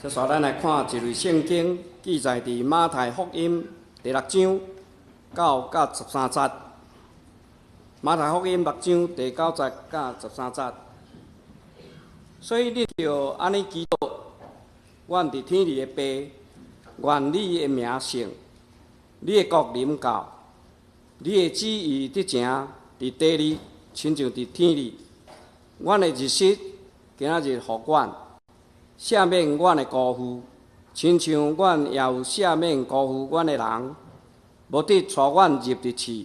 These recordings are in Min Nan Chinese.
接紲咱來看一節聖經，記載佇馬太福音第六章九佮十三節。馬太福音六章第九節佮十三節。所以你著按呢祈禱：阮佇天裡的爸，願你的名聖，你的國臨到，你的旨意得成佇地裡，親像佇天裡。阮的日食今仔日予阮，赦免阮的辜負，親像阮也有赦免辜負阮的人，無得帶阮入佇試，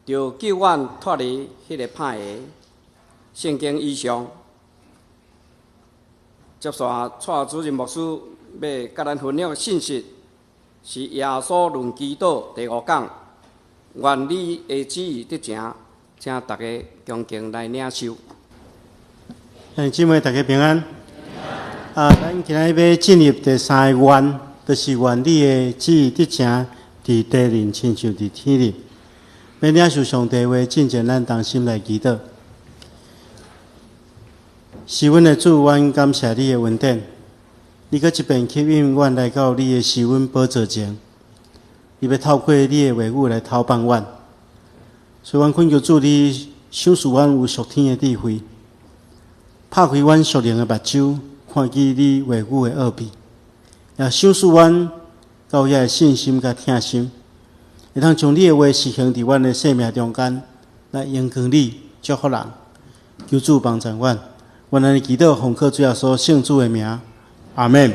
著救阮脫離彼个歹的。聖經以上。接紲，蔡主任牧師欲佮咱分享的信息是耶穌論祈禱第五講，願你的旨意得成，請大家恭敬來領受。兄弟姊妹，大家平安。啊，咱今仔日欲進入第三個願，就是願你的旨意得成，佇地裡親像佇天裡。欲領受上帝話，進前咱同心來祈禱。是阮的主，阮感謝你的恩典。你閣一遍吸引阮來到你的施恩寶座前，你欲透過你的話語來敨放阮。所以，阮懇求主，你賞賜阮有屬天的智慧，拍開阮屬靈的目睭，看見你話語的奧秘，也賞賜阮有遐的信心佮疼心，會當將你的話實行佇阮的生命中間，來榮光你，祝福人。求主幫助阮，阮按呢祈禱，奉靠主耶穌聖子的名，阿們。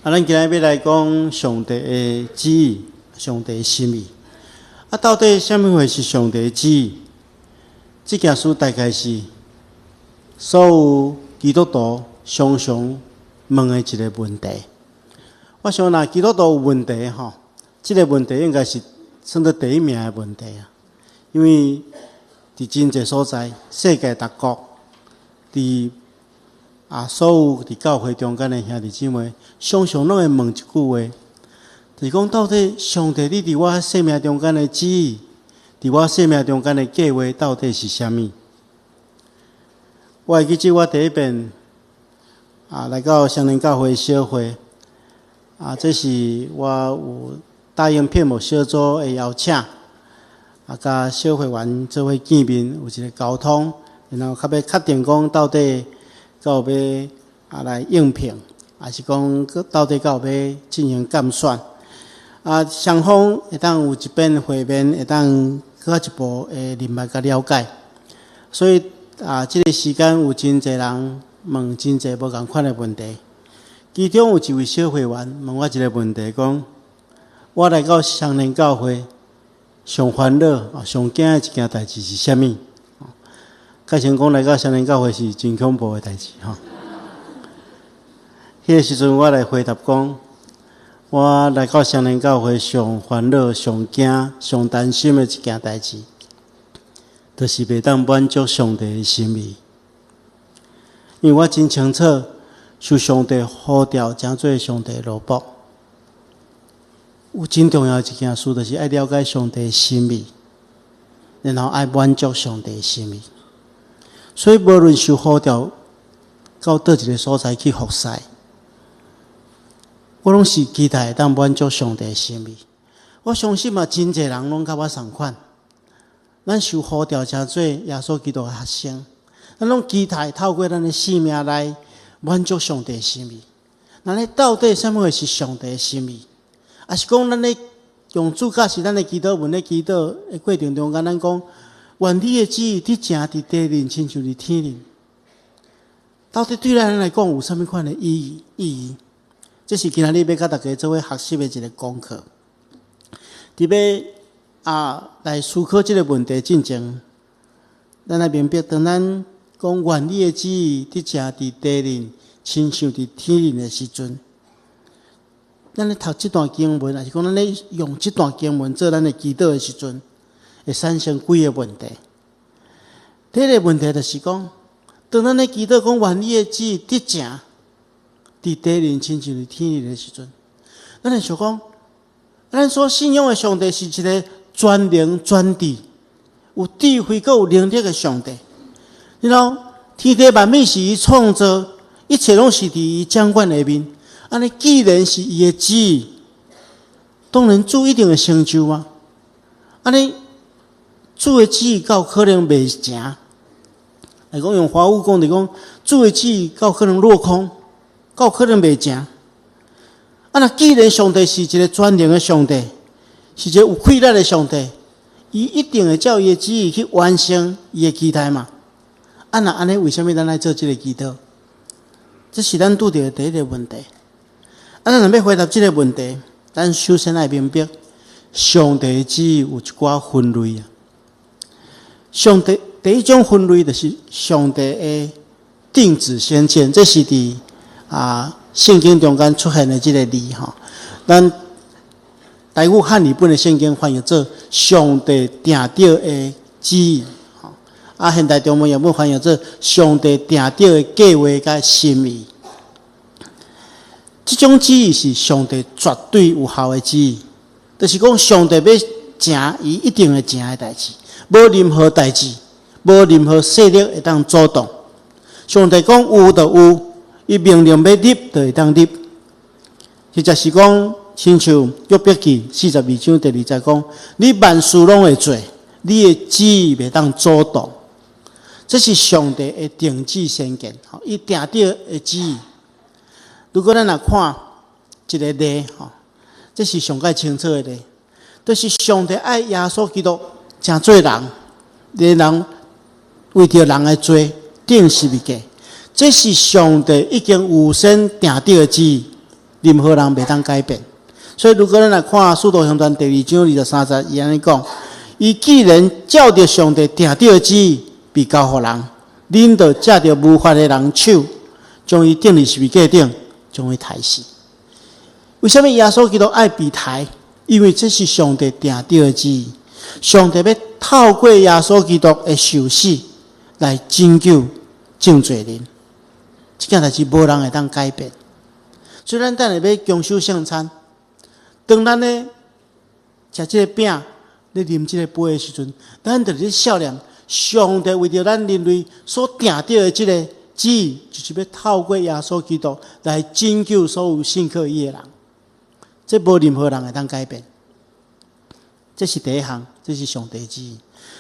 啊，咱今仔日欲來講上帝的旨意，上帝的心意。啊，到底啥物貨是上帝的旨意？這件事大概是所有基督徒常常問的一个問題。我想，若基督徒有問題吼，這个問題應該是算做第一名的問題啊。因為佇真濟所在，世界各國，佇啊所有佇教會中間的兄弟姊妹，常常攏會問一句話，就是講到底上帝你佇我生命中間的旨意，佇我生命中間的計劃到底是啥物？我會記得我第一遍啊來到雙連教會小會，啊，這是我有答應片牧小組的邀請，啊，佮小會員做伙見面，有一个溝通，然後較欲確定講到底敢有欲啊來應聘，還是講到底敢有欲進行監選？啊，雙方會當有一遍會面，會當閣較一步的認捌佮了解，所以啊，這个時間有真濟人問真濟無仝款的問題。其中有一位小會員問我一个問題，講我來到雙連教會，上煩惱、上驚的一件代誌是啥物？甲成講來到雙連教會是真恐怖的代誌吼。彼个時陣我來回答講，我來到雙連教會上煩惱、上驚、上擔心的一件代誌，就是袂當滿足上帝的心意。因為我真清楚，受上帝呼召，成做上帝奴僕，有真重要一件事，就是愛了解上帝的心意，然後愛滿足上帝的心意。所以，無論受呼召到佗一个所在去服侍，我攏是期待會當滿足上帝的心意。我相信嘛，真濟人攏佮我仝款。咱受呼召成做耶穌基督的學生，咱攏期待透過咱的生命來滿足上帝的心意。那咧到底啥物貨是上帝的心意？抑是講咱咧用主教示咱的祈禱文咧祈禱的過程中間，咱講願你的旨意得成佇地裡，親像佇天裡。到底對咱來講有啥物款的意義？意義？這是今仔日欲佮大家做伙學習的一个功課。佇欲啊來思考這个問題進前，咱來明白，當咱講願你的旨意得成佇地裡，親像佇天裡的時陣，咱咧讀這段經文，抑是講咱咧用這段經文做咱的祈禱的時陣，會產生幾个問題。第一个問題就是講，當咱咧祈禱講願你的旨意得成佇地裡，親像佇天裡的時陣，咱會想講，咱所信仰的上帝是一个全能全智、有智慧閣有能力的上帝。你知影，天地萬物是伊創造，一切攏是佇伊掌管下面。按呢，既然是伊的旨意，當然主一定會成就啊。按呢，主的旨意敢有可能袂成？來講用華語講就講，主的旨意敢有可能落空，敢有可能袂成？啊，若既然上帝是一個全能的上帝，是一個有氣力的上帝，伊一定會照伊的旨意去完成伊的期待嘛。啊，若按呢，為啥物咱愛做這個祈禱？這是咱拄著的第一個問題。啊，咱若欲回答這個問題，咱首先愛明白，上帝的旨意有一寡分類啊。上帝第一種分類就是上帝的定旨先見，這是佇聖經中間出現的這個字吼。咱台語漢語本的聖經翻譯做上帝定著的旨意，吼。啊，現代中文譯本翻譯做上帝定著的計劃佮心意。這種旨意是上帝絕對有效的旨意，就是講上帝欲成，伊一定會成的代誌，無任何代誌，無任何勢力會當阻擋。上帝講有就有，伊命令欲立就會當立。或者是講，親像約伯記42章第2節講，你萬事攏會做，你的旨意袂當阻擋。這是上帝的定旨先見，伊定著的旨意。如果咱若看一個例，吼，這是上蓋清楚的例，就是上帝愛耶穌基督成做人，人為著人的罪釘十字架，這是上帝已經預先定著的旨意，任何人袂當改變。所以，如果咱來看《使徒行傳》第2章23節，伊按呢講：伊既然照著上帝定著的旨意被交予人，恁就藉著無法的人手，將伊釘佇十字架頂，將伊刣死。為啥物耶穌基督愛被刣？因為這是上帝定著的旨意。上帝欲透過耶穌基督的受死來拯救眾罪人，這件代誌無人會當改變。所以咱等下欲共守聖餐，當咱咧食這個餅、咧啉這個杯的時陣，咱就咧數念上帝為著咱人類所定著的這個旨意，就是欲透過耶穌基督來拯救所有信靠伊的人。這無任何人會當改變。這是第一項，這是上帝旨意。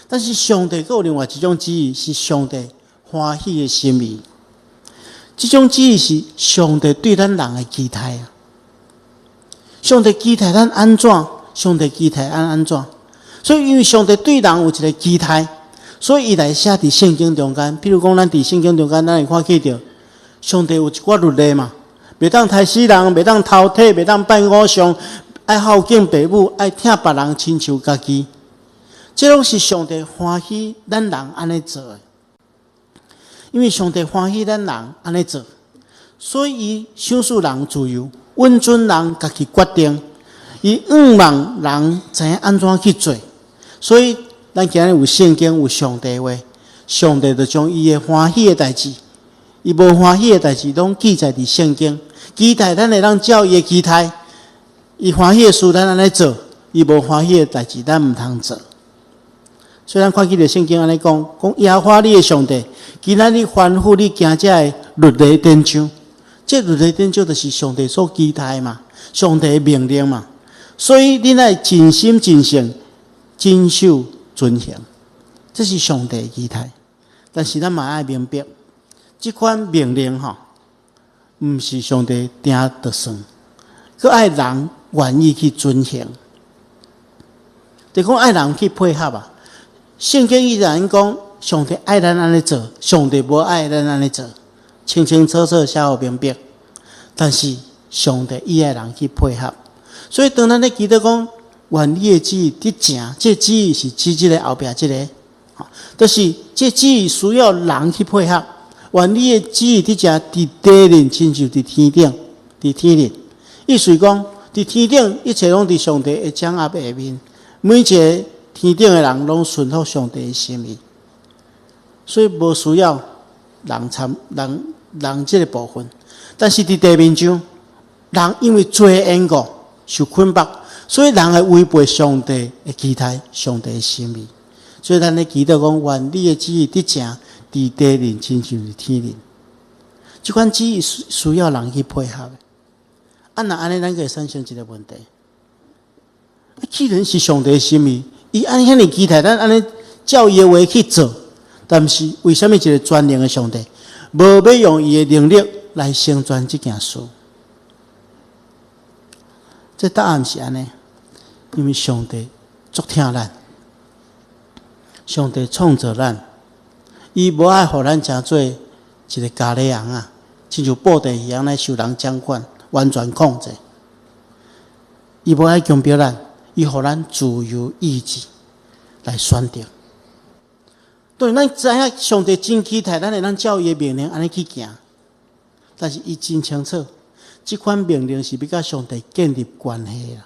但是上帝閣有另外一種旨意，是上帝歡喜的心意。這種旨意是上帝對咱人的期待啊！上帝期待咱按怎？上帝期待咱按怎？所以，因為上帝對人有一個期待，所以伊來寫佇聖經中間。譬如講，咱佇聖經中間，咱會看見著上帝有一寡律例嘛，袂當刣死人，袂當偷提，袂當拜偶像，愛孝敬爸母，愛疼別人親像家己。這攏是上帝歡喜咱人按呢做的。因為上帝歡喜咱人按呢做，所以伊賞賜人自由，允准人家己決定，伊向望人知影按怎去做。所以咱今日有聖經，有上帝話，上帝就將伊的歡喜的代誌，伊無歡喜的代誌，攏記載佇聖經，期待咱會當照伊的期待，伊歡喜的事咱按呢做，伊無歡喜的代誌咱毋通做。所以咱看見著聖經按呢講，講耶和華你的上帝，今仔日吩咐你行這个律例典章，這律例典章就是上帝所期待嘛，上帝的命令嘛。所以恁愛盡心盡性謹守遵行，這是上帝的期待。但是咱嘛愛明白，這款命令吼，毋是上帝定就算，閣愛人願意去遵行，就講愛人去配合啊。聖經伊然講，上帝愛咱按呢做，上帝無愛咱按呢做，清清楚楚寫予明白。但是上帝伊愛人去配合，所以當咱咧祈禱講，願你的旨意得成，這旨意是指這個後壁這個，就是這旨意需要人去配合。願你的旨意得成，佇地面親像佇天頂，佇天頂。意思講，佇天頂一切攏佇上帝的掌握下面，每一個天頂的人攏順服上帝的心意，所以無需要人參人人這個部分。但是佇地面上，人因為罪的緣故受捆綁，所以人會違背上帝的期待、上帝的心意。所以咱咧祈禱講，願你的旨意得成，佇地面親像佇天頂。這款旨意需要人去配合的。啊，若按呢，咱閣會產生一个問題。啊，既然是上帝的心意，伊按呢遐爾期待咱按呢照伊的話去做，但是為啥物一个全能的上帝，無欲用伊的能力來成全這件事？這答案是按呢，因為上帝足疼咱，上帝創造咱，伊無愛予咱成做一个咖喱尪仔，親像布袋戲按呢受人掌管，完全控制。伊無愛強迫咱，伊予咱自由意志來選擇。當然，咱知影上帝真期待咱會當照伊的命令按呢去行，但是伊真清楚，這款命令是欲佮上帝建立關係啦。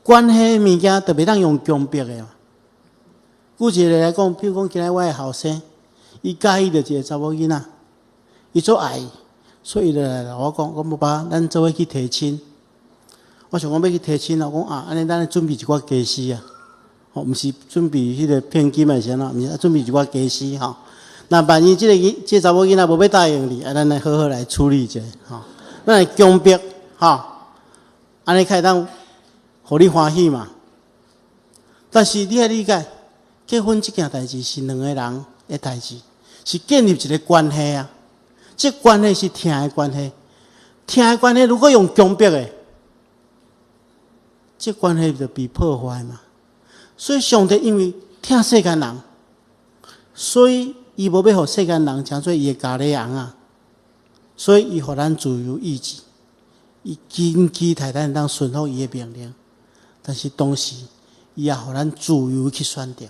關係的物件就袂當用強迫的嘛。舉一个來講，譬如講今仔我的後生，伊佮意著一个查某囡仔，伊足愛伊，所以伊就來共我講，講爸爸，咱做伙去提親。我想講欲去提親啊，我講啊，按呢咱準備一寡家私啊，吼，毋是準備彼个聘金還是按怎，毋是啊，準備一寡家私吼。若萬一這个囡，這个查某囡仔無欲答應你，啊，咱來好好來處理一下，吼。咱來強迫，吼，按呢較會當予你歡喜嘛。但是你愛理解，結婚這件代誌是兩个人的代誌，是建立一个關係啊。這關係是疼的關係，疼的關係如果用強迫的，這關係就被破壞嘛。所以上帝因為疼世間人，所以伊無欲予世間人成做伊的家裡尪仔，所以伊予咱自由意志，伊真期待咱當順服伊的命令，但是同時伊也予咱自由去選擇。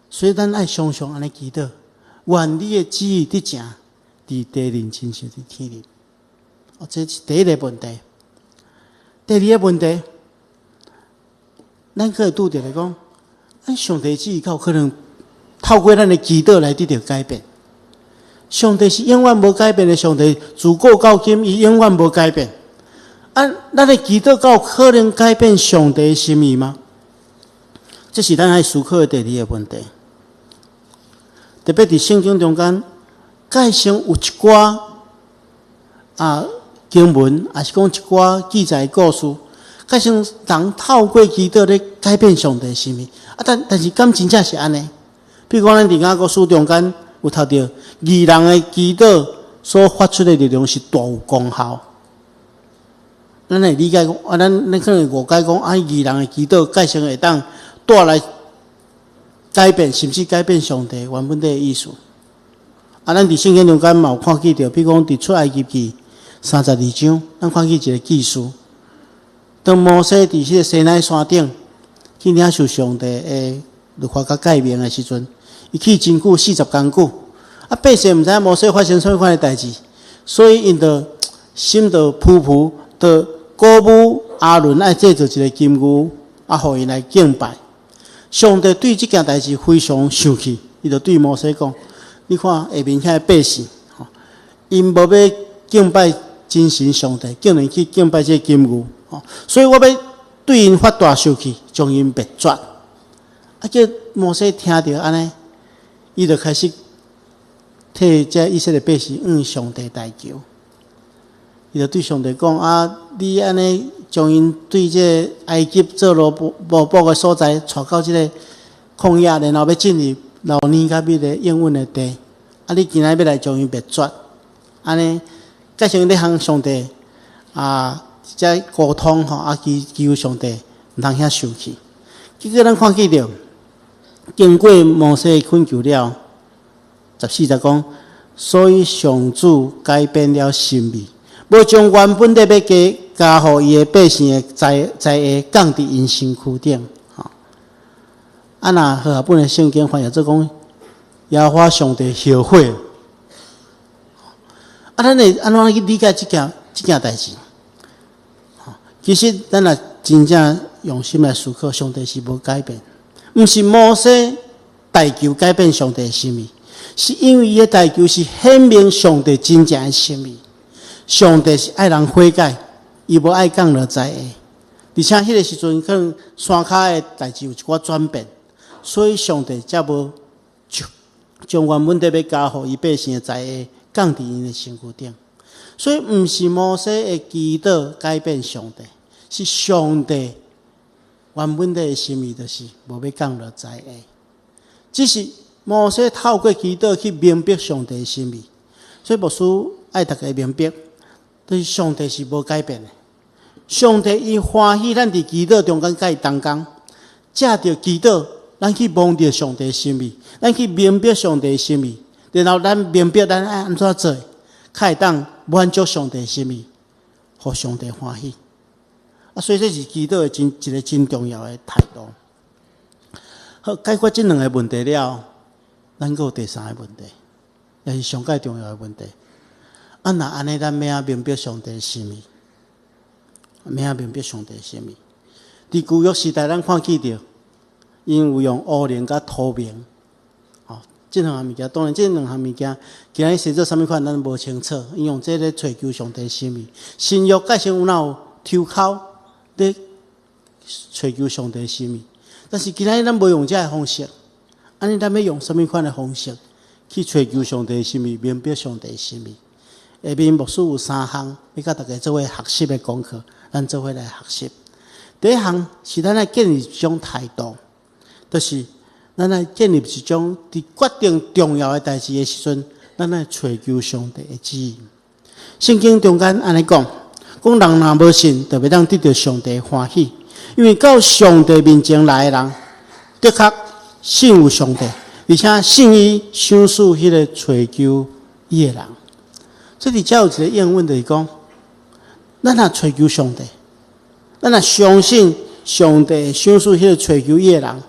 所以咱愛常常按呢祈禱，願你的旨意得成，佇地裡親像佇天裡。哦，這是第一个問題。第二个問題，咱閣會拄著來講，咱上帝旨意敢有可能透過咱的祈禱來得著改變？上帝是永遠無改變的上帝，自古到今，伊永遠無改變。啊，咱的祈禱敢有可能改變上帝的心意嗎？這是咱愛思考的第二个問題。特別佇聖經中間，蓋先有一寡啊經文，抑是講一寡記載故事，蓋先人透過祈禱咧改變上帝心意。啊，但是敢真正是按呢？比如講，咱佇雅各書中間有讀著，義人的祈禱所發出的力量是大有功效。咱會理解講，啊，咱可能會誤解講，啊，義人的祈禱蓋先會當帶來改變，甚至改變上帝原本的意思。啊，咱佇聖經中間嘛有看見著，比如講佇出埃及記32章，咱看見一个記事。當摩西佇彼个西奈山頂去領受上帝的律法佮誡命的時陣，伊去真久，40工久。啊，百姓毋知影摩西發生啥物款的代誌，所以𪜶就心就浮浮，就鼓舞亞倫愛製造一个金牛，啊，予𪜶來敬拜。上帝對這件代誌非常生氣，伊就對摩西講：你看下面遐个百姓，吼，𪜶無欲敬拜真神上帝，竟然去敬拜這个金牛，吼，所以我欲對𪜶發大生氣，將𪜶滅絕。啊，叫摩西聽著按呢，伊就開始替這以色列百姓向上帝代求。伊就對上帝講：啊，你按呢將𪜶對這个埃及做奴僕的所在，帶到這个曠野，然後欲進入流奶佮蜜的應允的地。啊，你今仔欲來將𪜶滅絕，按呢，蓋先咧向上帝啊，遮溝通吼，啊，祈求上帝毋通遐生氣。結果咱看見著，經過摩西懇求了，14節講，所以上主改變了心意，無將原本咧欲加加予伊的百姓的災禍降佇𪜶身軀頂。吼，啊，若和合本的聖經翻譯做講，耶和華上帝後悔。啊，咱會按怎去理解這件代誌？其實咱若真正用心來思考，上帝是無改變，毋是摩西代求改變上帝的心意，是因為伊的代求是顯明上帝真正的心意。上帝是愛人悔改，伊無愛降落災禍。而且彼个時陣可能山跤的代誌有一寡轉變，所以上帝才無將原本咧欲加予伊百姓的災禍降佇𪜶的身軀頂。所以毋是摩西的祈禱改變上帝，是上帝原本的心意就是無欲降落災禍。只是摩西透過祈禱去明白上帝的心意，所以牧師愛大家明白，就是上帝是無改變的。上帝伊歡喜咱佇祈禱中間佮伊同工，藉著祈禱，咱去摸著上帝的心意，咱去明白上帝的心意，然後咱明白咱愛按怎做，較會當滿足上帝的心意，予上帝歡喜。啊，所以這是祈禱的一個真重要的態度。好，解決這兩个問題了，咱閣有第三个問題，也是上蓋重要的問題。啊，若按呢，咱欲按怎明白上帝的心意？欲按怎明白上帝的心意？佇舊約時代，咱看見著，𪜶有用烏靈佮陀明，吼，這兩項物件，當然這兩項物件，今日是做啥物款，咱無清楚。𪜶用這咧揣求上帝心意。新約蓋先有哪有抽鬮咧揣求上帝心意？但是今仔日咱無用這个方式，按呢咱欲用啥物款的方式去揣求上帝心意，明白上帝心意？下面牧師有三項，欲佮大家做伙學習的功課，咱做伙來學習。第一項是咱愛建立一種態度，就是咱愛建立一種佇決定重要的代誌的時陣，咱愛揣求上帝的旨意。聖經中間按呢講，講人若無信，就袂當得著上帝歡喜，因為到上帝面前來的人，的確信有上帝，而且信伊賞賜彼个揣求伊的人。這裡才有一個應允，就是講，咱若揣求上帝，咱若相信上帝賞賜彼个揣求伊的人，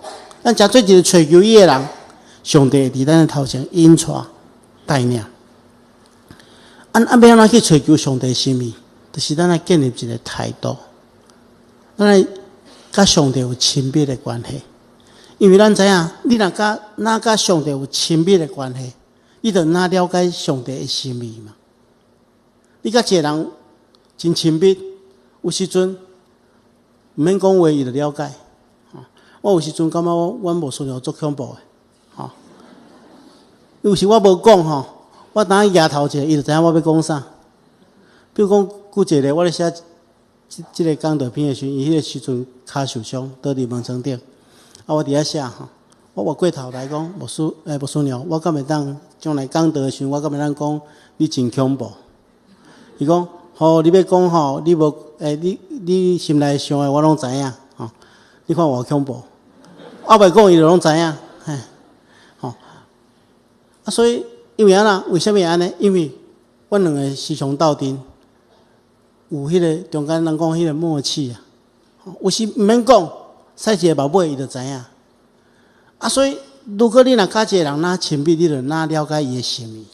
咱誠做一个揣求伊的人，上帝會佇咱的頭前引帶帶領。按按欲按怎去揣求上帝心意？就是咱愛建立一個態度，咱愛佮上帝有親密的關係。因為咱知影，你若佮若佮上帝有親密的關係，你就若了解上帝的心意嘛。你佮一個人真親密，有時陣毋免講話，伊就了解。我有時陣感覺我阮牧師娘足恐怖的，吼。有時我無講吼，我當舉頭一下，伊就知影我欲講啥。比如講，舉一個，我咧寫這這个講道片的時陣，伊彼个時陣跤受傷，倒佇門床頂。啊，我佇遐寫吼，我回過頭來講，牧師，欸，牧師娘，我敢會當將來講道的時陣，我敢會當講你真恐怖？伊講，吼，你欲講吼，你無，欸，你你心內想的我攏知影，吼，你看偌恐怖？我袂講，伊就攏知影，嘿，吼。啊，所以因為按怎？為啥物按呢？因為阮兩个時常鬥陣，有彼个中間人講彼个默契啊。有時毋免講，使一个目尾，伊就知影。啊，所以如果你若佮一个人若親密，你就若了解伊的心意。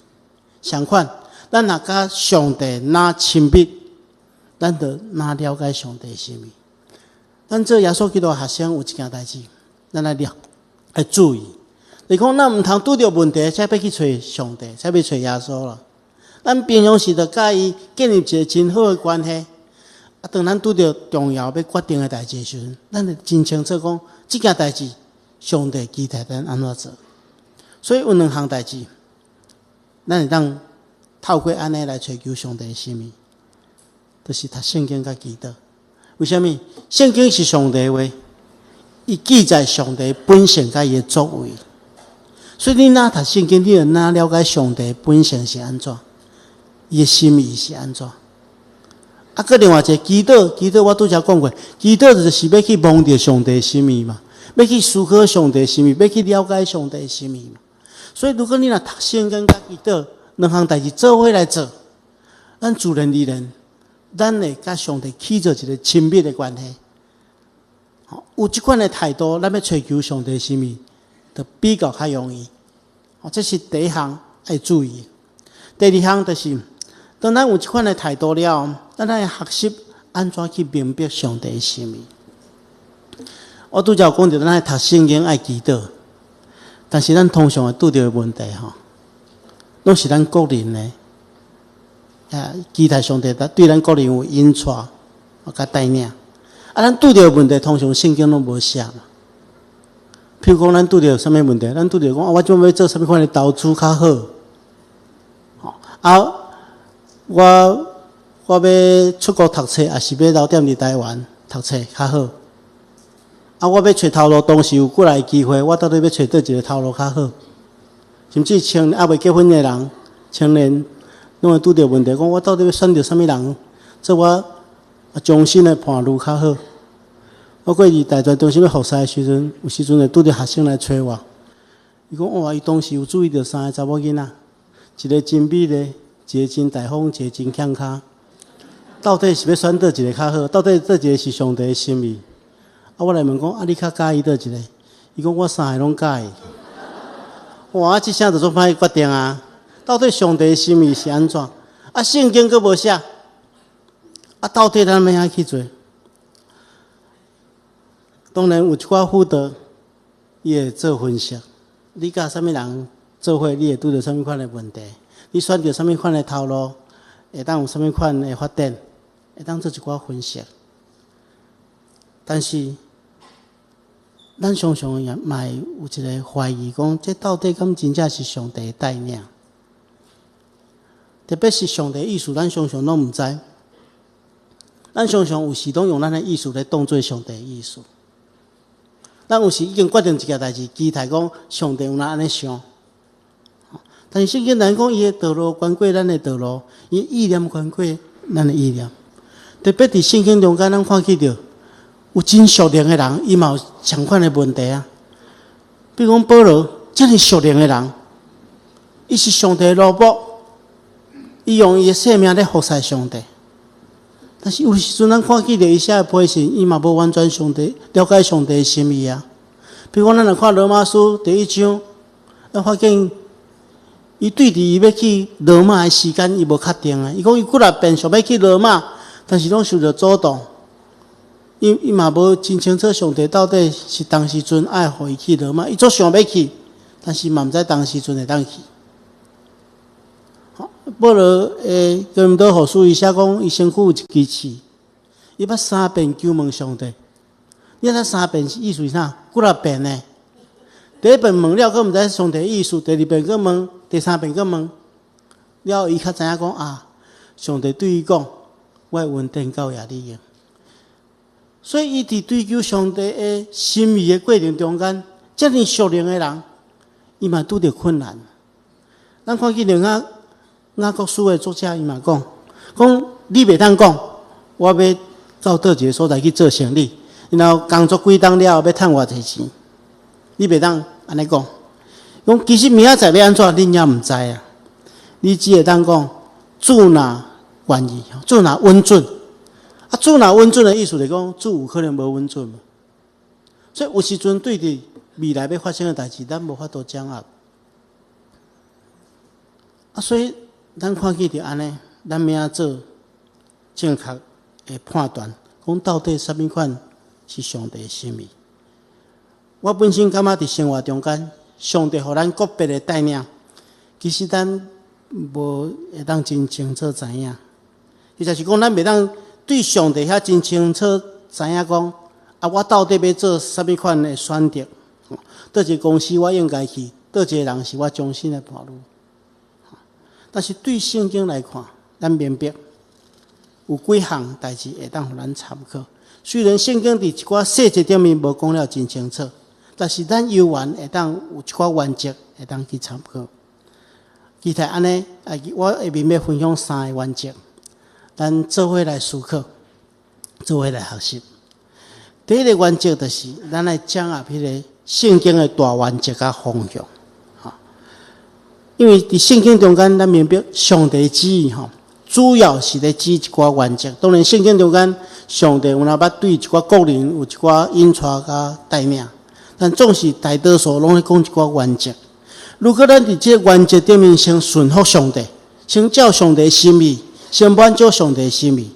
相款，咱若佮上帝若親密，咱就若了解上帝心意。咱做耶穌基督學生有一件代誌，咱愛了愛注意。你講咱毋通拄著問題，才欲去揣上帝，才欲揣耶穌啦。咱平常時就佮伊建立一個真好的關係。啊，當咱拄著重要欲決定的代誌的時陣，咱就真清楚講，這件代誌上帝期待咱按怎做。所以有兩項代誌，咱會當透過按呢來揣求上帝的心意，就是讀聖經佮祈禱。為啥物？聖經是上帝的話，伊記載上帝本性佮伊的作為。所以你若讀聖經，你就若了解上帝本性是按怎，伊的心意是按怎。啊，閣另外一个祈禱，祈禱我拄才講過，祈禱就是欲去摸著上帝心意嘛，欲去思考上帝心意，欲去了解上帝心意嘛。所以，如果你若讀聖經佮祈禱兩項代誌做伙來做，咱自然而然，咱會佮上帝起做一个親密的關係。有這款的態度，咱欲揣求上帝心意，就比較較容易。哦，這是第一項愛注意。第二項就是，當咱有這款的態度了，咱愛學習按怎去明白上帝的心意。我拄才有講著，咱愛讀聖經，愛祈禱，但是咱通常會拄著的問題吼，攏是咱個人的，啊，期待上帝對咱個人有引帶，佮帶領。啊，咱拄著的問題，通常聖經攏無寫嘛。譬如講，咱拄著啥物問題？咱拄著講，啊，我這擺欲做啥物款的投資較好？吼，啊，我欲出國讀冊，抑是欲留踮佇台灣讀冊較好？啊，我欲揣頭路，當時有幾若个機會，我到底欲揣佗一个頭路較好？甚至青猶未結婚的人，青年攏會拄著問題，講我到底欲選著啥物人做我終身的伴侶較好？我過去大專中心欲服侍的時陣，有時陣會拄著學生來揣我，伊講哇，伊當時有注意著三个查某囡仔，一个真美麗，一个真大方，一个真欠跤。到底是欲選佗一个較好？到底佗一个是上帝的心意？啊，我來問講，啊，你較佮意佗一個？伊講我三个攏佮意。哇，這聲就足歹決定啊！到底上帝的心意是按怎？啊，聖經閣無寫。啊，到底咱欲按怎去做？當然有一寡輔導，伊會做分析。你佮啥物人做伙，你會拄著啥物款的問題？你選著啥物款的頭路，會當有啥物款的發展？會當做一寡分析。但是，咱常常也嘛會有一个懷疑，講這到底敢真正是上帝的帶領？特別是上帝意思，咱常常攏毋知。咱常常有時攏用咱的意思來當做上帝的意思。咱有時已經決定一件代誌，期待講上帝有哪按呢想。但是聖經內講，伊的道路懸過咱的道路，伊意念懸過咱的意念。特別佇聖經中間，咱看見著有真屬靈的人，伊嘛有仝款的問題啊。比如講保羅，遮爾屬靈的人，伊是上帝的奴僕，伊用伊的性命咧服侍上帝。但是有時陣咱看見著伊寫的批信，伊嘛無完全上帝了解上帝的心意啊。比如講，咱來看羅馬書第一章，咱發現伊對佇伊欲去羅馬的時間，伊無確定啊。伊講伊幾若遍想欲去羅馬，但是攏受著阻擋。伊嘛無真清楚上帝到底是當時陣愛予伊去羅馬，伊足想欲去，但是嘛毋知當時陣會當去。保羅的哥林多後書伊寫講，伊身軀有一支刺，伊捌三遍求問上帝。你知三遍是意思是啥？幾若遍呢？第一遍問了，閣毋知上帝意思；第二遍閣問，第三遍閣問，了後伊較知影講啊，上帝對伊講，我的恩典夠予你用。所以伊佇追求上帝的心意的過程中間，遮爾屬靈的人，伊嘛拄著困難。咱看見雅各書的作者伊嘛講，講你袂當講，我欲到佗一个所在去做生理，然後工作幾冬了後欲趁偌濟錢，你袂當按呢講。講其實明仔載欲按怎，恁也毋知啊。你只會當講，主若願意，主若允准。啊，主若允准的意思就是講，主有可能無允准嘛。所以有時陣對佇未來欲發生的代誌，咱無法度掌握。啊，所以咱看見著按呢，咱欲按怎做正確的判斷，講到底啥物款是上帝的心意。我本身感覺佇生活中間，上帝予咱個別的帶領，其實咱無會當真清楚知影。伊就是講，咱袂當對上帝遐真清楚知影講，啊，我到底欲做啥物款的選擇？佗一個公司我應該去，佗一个人是我終身的伴侶。但是對聖經來看，咱明白有幾項代誌會當予咱參考。雖然聖經佇一寡細節頂面無講了真清楚，但是咱猶原會當有一寡原則會當去參考。期待按呢，啊，我下面欲分享三个原則，咱做伙來思考，做伙來學習。第一个原則就是，咱來掌握彼个聖經的大原則佮方向。因為佇聖經中間，咱明白上帝旨意吼，主要是咧指一寡原則。當然，聖經中間上帝有若捌對一寡個人有一寡引帶佮帶領，但總是大多數攏咧講一寡原則。如果咱佇這个原則頂面先順服上帝，先照上帝心意，先滿足上帝心意，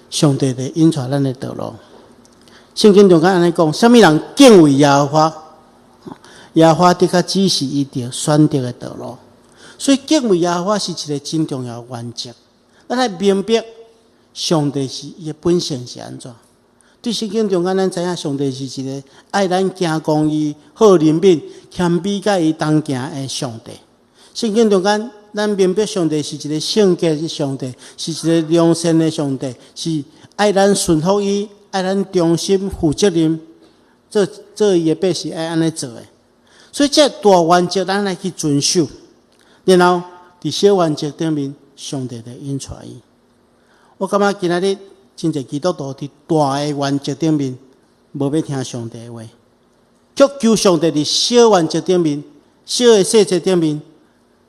上帝就引帶咱的道路。聖經中間按呢講，啥物人敬畏耶和華，耶和華的確指示伊著選擇的道路。所以敬畏耶和華是一个真重要的原則。咱愛明白上帝是伊的本性是按怎。對聖經中間，咱知影上帝是一个愛咱行公義、好憐憫、謙卑佮伊同行的上帝。聖經中間，咱明白上帝是一个聖潔的上帝，是一個良善的上帝，是愛咱順服伊，愛咱忠心負責任，做做伊的百姓愛按呢做的。所以這大原則咱來去遵守，然後佇小原則頂面，上帝就引帶伊。我感覺今仔日真濟基督徒佇大的原則頂面無欲聽上帝的話，卻求上帝佇小原則頂面、小的細節頂面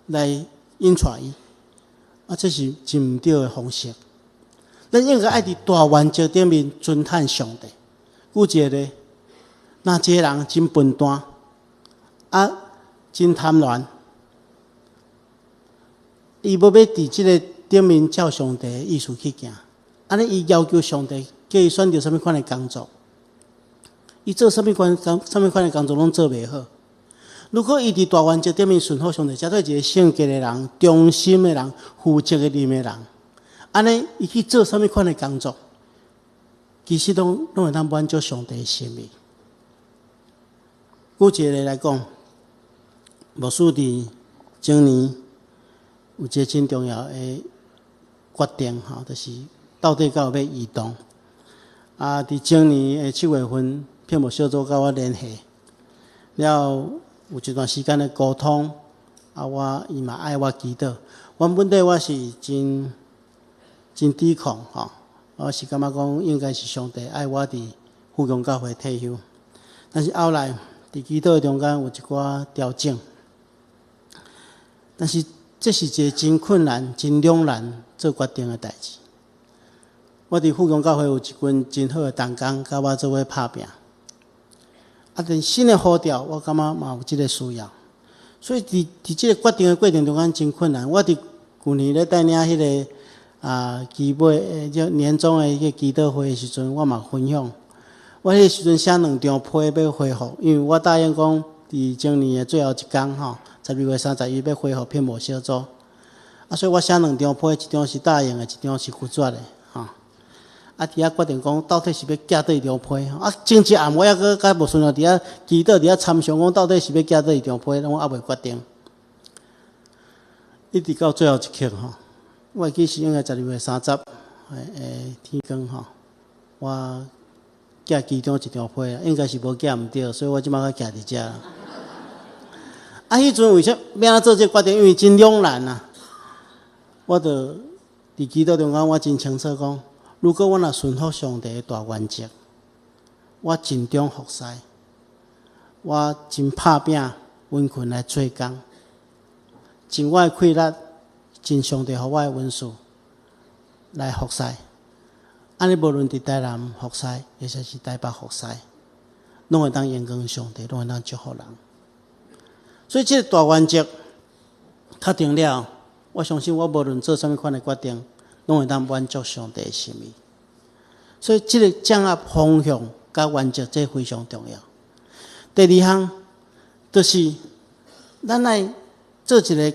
來引帶伊。啊，這是真毋對的方式。咱應該愛佇大原則頂面尊嘆上帝。舉一個例，若一個人真笨蛋，啊，真貪婪，伊無欲佇這个頂面照上帝的意思去行，按呢伊要求上帝叫伊選擇啥物款的工作，伊做啥物款工、啥物款的工作攏做袂好。如果伊佇大原則頂面順服上帝，成做一個聖潔的人、忠心的人、負責任的人，按呢伊去做啥物款的工作，其實攏攏會當滿足上帝的心意。舉一個例來講，牧師佇前年有一個真重要的決定，吼，就是到底敢有欲移動。啊，佇前年的7月份，聘牧小組佮我聯繫，了後有一段時間的溝通，啊，我伊嘛愛我祈禱。原本底我是真真抵抗，吼，我是感覺講應該是上帝愛我佇富強教會退休，但是後來佇祈禱中間有一寡調整，但是這是一個真困難、真兩難做決定的代誌。我佇富強教會有一群真好的同工，佮我做伙拍拚。啊，但新的呼召，我感覺嘛有這个需要，所以佇佇這个決定的過程中間真困難。我佇舊年咧帶領彼个期尾就年終的彼个祈禱會的時陣，我嘛分享。我彼个時陣寫兩張批欲回復，因為我答應講，佇前年的最後一工吼，12月31欲回復聘牧小組。啊，所以我寫兩張批，一張是答應的，一張是拒絕的，吼。啊，佇遐決定講，到底是欲寄佗一張批？啊，前一暗我猶閣佮牧師佇遐祈禱，佇遐參詳講，到底是欲寄佗一張批，我猶未決定。一直到最後一刻吼，我會記是應該12月30天光吼，我寄其中一張批，應該是無寄毋對，所以我這擺閣徛佇遮。啊，彼陣為啥欲按怎做這個決定？因為真兩難啊！我就佇祈禱中間，我真清楚講，如果我若順服上帝的大原則，我盡忠服侍，我真拍拚殷勤來做工，盡我的氣力，盡上帝予我的恩賜來服侍。按呢，無論佇台南服侍，抑或是台北服侍，攏會當榮光上帝，攏會當祝福人。所以，這个大原則確定了，我相信我無論做啥物款的決定，攏會當滿足上帝的心意。所以，這个掌握方向佮原則，這非常重要。第二項，就是咱來做一个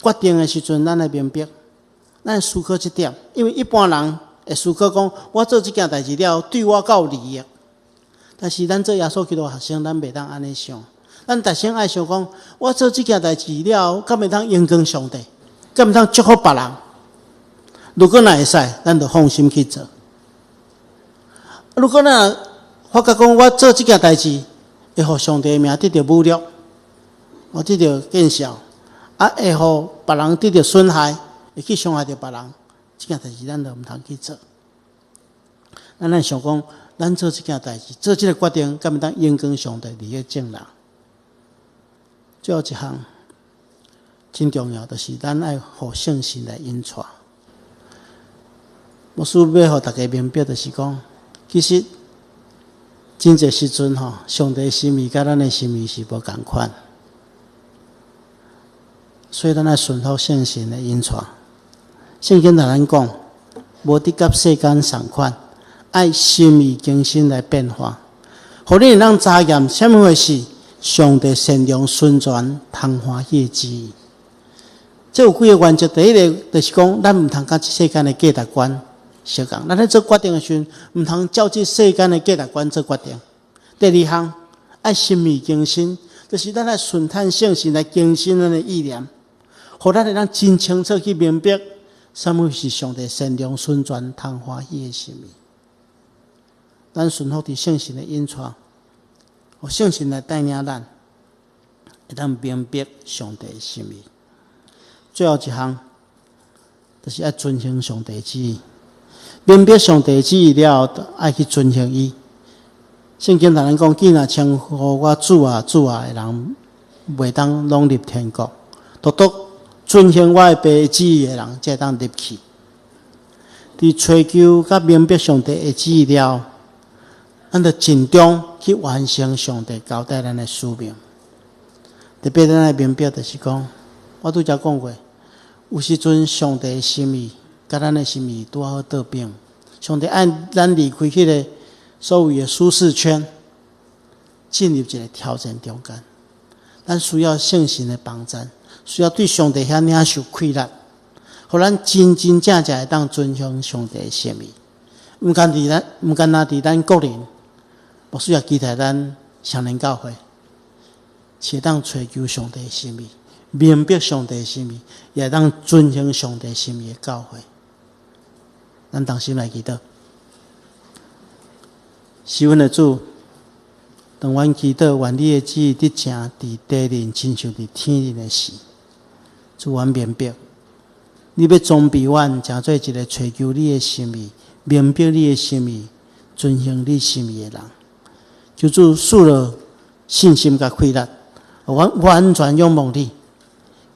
決定的時陣，咱愛明白，咱思考這點，因為一般人會思考講，我做這件代誌了，對我敢有利益。但是咱做耶穌基督學生，咱袂當按呢想。咱逐先愛想講，我做這件代誌了，敢會當榮光上帝，敢會當祝福別人？如果若會使，咱就放心去做。如果若發覺講，我做這件代誌會予上帝的名得著侮辱，我得著見笑，啊，會予別人得著損害，會去傷害著別人，這件代誌咱就毋通去做。咱愛想講，咱做這件代誌，做這个決定，敢會當榮光上帝，利益眾人？最後一項真重要，就是咱愛予聖神來引帶。牧師欲予大家明白，就是講，其實真濟時陣吼，上帝心意佮咱的心意是無仝款，所以咱愛順服聖神的引帶。聖經共咱講，無得佮世間仝款，愛心意更新來變化，予你會當查驗啥物貨是上帝善良、純全、通歡喜的旨意。這有幾个原則，第一个就是講，咱毋通佮這世間的價值觀相仝。咱咧做決定的時陣，毋通照這世間的價值觀做決定。第二項，愛心意更新，就是咱愛順趁聖神來更新咱的意念，予咱會當真清楚去明白，啥物是上帝善良、純全、通歡喜的心意。咱順服佇聖神的引帶，予聖神來帶領咱，會當明白上帝的心意。最後一項，就是愛遵行上帝旨意。明白上帝旨意了後，愛去遵行伊。聖經同咱講，既若稱呼我主啊主啊的人，袂當攏入天國。獨獨遵行我的父旨意的人，才會當入去。佇追求佮明白上帝的旨意了後，咱就盡忠去完成上帝交代咱的使命。特別咱愛明白，就是講，我拄才講過，有時陣上帝的心意佮咱的心意拄好倒反。上帝愛咱離開彼个所謂的舒適圈，進入一個挑戰中間。咱需要聖神的幫助，需要對上帝遐領受氣力，予咱真真正正會當遵行上帝的心意。毋干焦佇咱個人，牧師也期待咱雙連教會，是會當追求上帝的心意，明白上帝的心意，也會當遵行上帝心意的教會。咱同心來祈禱，是阮的主，當阮祈禱，願你的旨意得成佇地面，親像佇天頂的事。主，阮明白，你欲裝備阮，成做一个追求你的心意、明白你的心意、遵行你心意的人。求主賜予信心佮氣力，予阮完全仰望你。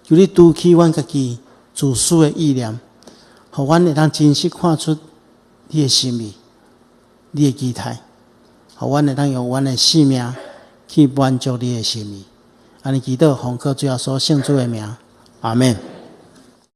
求你除去阮家己自私的意念，予阮會當真實看出你的心意、你的期待，予阮會當用阮的生命去滿足你的心意。按呢祈禱，奉靠主耶穌聖子的名，阿門。